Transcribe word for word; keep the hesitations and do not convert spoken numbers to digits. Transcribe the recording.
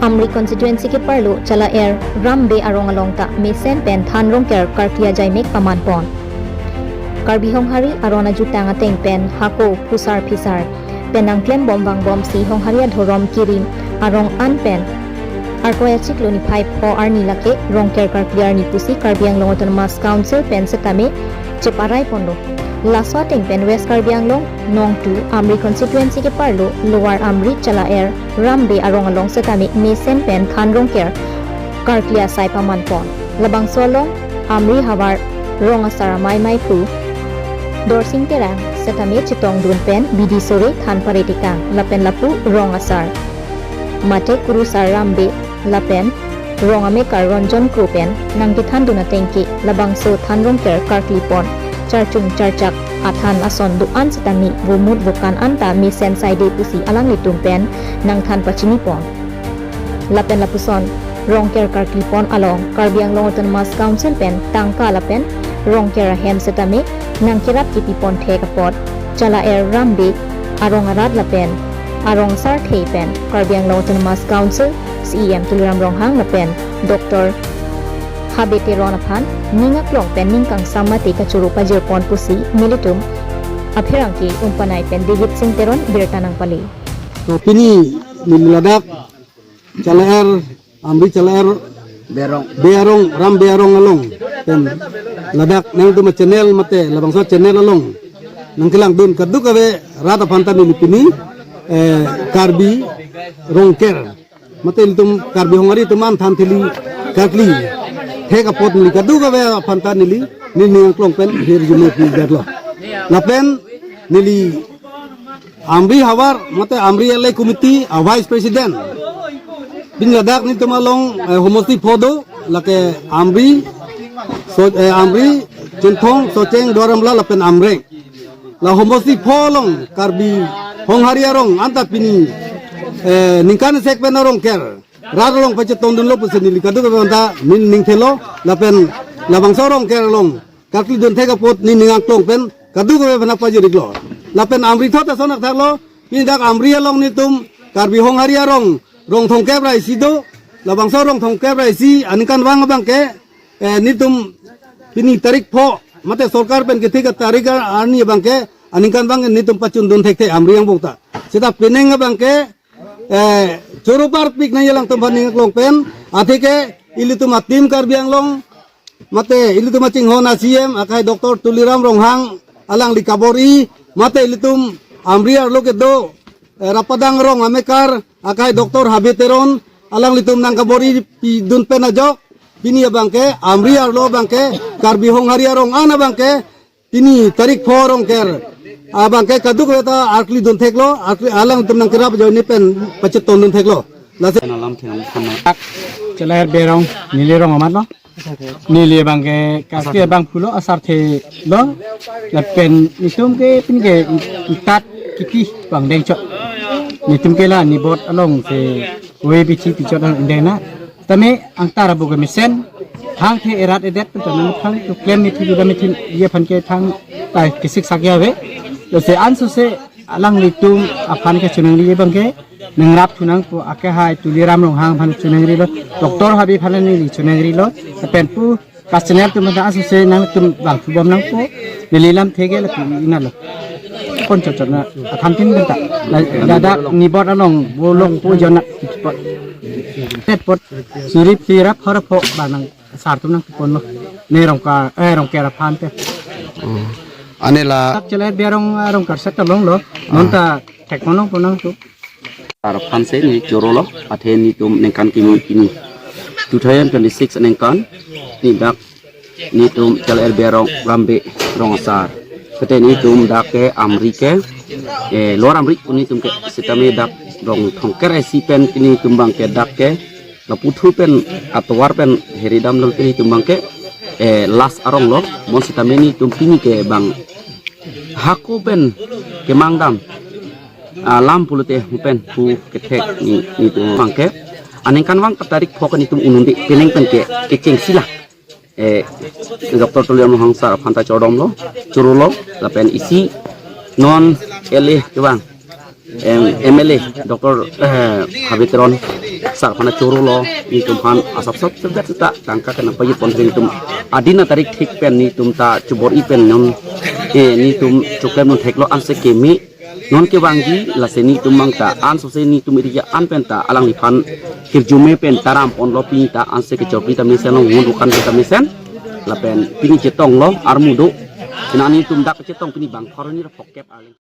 Amri constituency keparlo Chalaer Ram Bey arong along ta mesen pen than rongker karkli ajaimek paman pon. Karbi Honghari aron ajutang ateng pen hako phusar phisar pen nangklem bom vangbomsi Honghari adhorom kirim arong an pen Arkoi achiklo niphai pho arni lake rongker karkli arni pusi Karbi Anglong Autonomous Council pen setame cheparai ponlo. Laso ateng pen West Karbi Anglong Nongtu Amri constituency keparlo Lower Amri Chalaer Ram Bey arong along setame mesen pen than rongker karkli asai paman pon. Labangso along Amri havar rong asar amei mei pu Dorsing Terang setame chetongdun pen bidi sore than paretikang lapen lapu rong asar mate kurusar Ram Bey lapen rong amekar Ronjon Kro pen nangkethandun ateng ke labangso than rongker karkli pon charchung charchak athan ason do-an setame vomut vokan anta mesen saide pusi alanglitum pen nangthan pachini pon. Lapen lapuson rongker karkli pon along Karbi Anglong Autonomous Council pen tangka lapen rongker ahem setame nangkerap kipi pon thek apot Chalaer Ram Bey arong arat lapen arong asar thei pen Karbi Anglong Autonomous Council C E M Tuliram Ronghang lapen Doctor Habe Teron aphan ning aklong pen ning kangsam mate kachoro pajir pon pusi nelitum apherangke umpanai pen David Singh Teron birta nangpale. To pini neli ladak Chalaer, Amri Chalaer Bey arong, Bey arong, Ram Bey arong along pen ladak nangtum channel mate labangso channel along nangkelangdun kadokave rat aphan ta neli pini, eh, Karbi rongker mate ilitum Karbi Honghari atum an than theli karkli thek apot neli kadokave aphan ta neli neli ning aklong pen hirjume pidetlo. Lapen neli Amri havar mate Amri L A committee a vice president pini ladak nelitum along, eh, homosti pho do, lake Amri, so, eh, Amri, Chinthong, Socheng, Duar Amla lapen Amreng. La homosti pho along Karbi Honghari arong anta pini, eh, ningkan sek pen arongker rat along pachetongdunlo pusi neli kadokave anta ning ning thelo lapen labangso arongker along karkli dun thek apot neli ning aklong pen kadokave aphan pajir-iklo. Lapen Amri thot ason akthaklo, pini dak Amri along nelitum Karbi Honghari arong rong thomkep ra isi do, labangso rong thomkep ra isi aningkanvang abangke, eh, nelitum pini tarik pho mate sorkar pen kethik atarik arni abangke aningkanvang nelitum pachundun thekthe Amri angbong ta. Seta penang abangke, eh, choro parpik nangji alangtum aphan ning aklong pen, atheke ilitum a-team Karbi Anglong mate ilitum achinghon a-C E M akai Doctor Tuliram Ronghang alangli kabor-i mate ilitum Amri arlo kedo, eh, Rapadang rong amekar akai Doctor Habe Teron alanglitum nangkabor-i pidun pen ajok pini abangke Amri arlo abangke Karbi Honghari arong an abangke pini tarik pho arongker abangke kadokave ta arkli dun theklo, arkli alangtum nangkerap ajoine pen pachetongdun theklo. Lasi Chalaer Bey arong, neli rong amat lo. Neli abangke karkli abang pulo asar thelo. Lapen nelitum ke pini ke tat kipi bang dengchot. Nelitum ke la nibot along se oi bichi pichot ang deng na. Tame angtar abu ke mesen thang the erat edet pen tame thang to klem mithi juga mithi ye aphan ke thang tai kesik sakya ave. Lasi ansose alanglitum aphan ke chonangri abangke nangrap thu nangpo, akai Tuliram Ronghang aphan chonangrilo, Doctor Habe aphan neli chonangrilo, lapen pu kas channel atum aphan ansose nangtum vangthu bom nangpo, neli lamthe ke lapu inalo. Pon chot chot na, athan tin benta. La, ladak nibot along bolok po jona pot. Net pot, suri pirap har pho ba nang asar atum nangponlo. Ne rongker, eh, rongker aphan te. Hmm. Ane la. Dak Chalaer Bey arong, eh, rongker set along lo. Non ta thek ponlong ponang tu. Asar aphan si neli chorolo, athe nelitum ningkan kimi pini two thousand twenty-six ningkan, pini dak nelitum Chalaer Bey arong Ram Bey rong asar. Kete nelitum dak ke Amri ke, eh, Lower Amri pu nelitum ke, sitame dak rong thomkep ra isi pen nelitum abangke dak ke lapu thu pen atovar pen heri damlo, nelitum abangke, eh, last arong lo, bonsitame nelitum pini ke bang hako pen kemang dam alam pulote hu pen pu kethek ne, nelitum abangke aningkanvang tarik pho ke nelitum un-un-e, penang pen ke kecheng sila. Eh, Doctor Tuliram Ronghang sir aphan ta chodamlo, chorolo, lapen isi non L A kevang, em, M L A Doctor, eh, Habe Teron Sar aphan choro lo, netum aphan asap sap sap seta tangka kenang pajut pon netum. Adin atarik thik pen netum ta chobor-i pen non, eh, netum choklem non thek lo ansi keme. Non kevangji lasi netum mang ta ansose netum iri an pen ta alangliphan kirjume pen taram pon lo pini ta ansi kechokri ta mesen lo ngun dukan ta mesen. Lapen pini chetong lo armu do. Kena netum dak chetong pini bang pharo ni ra phokep aling.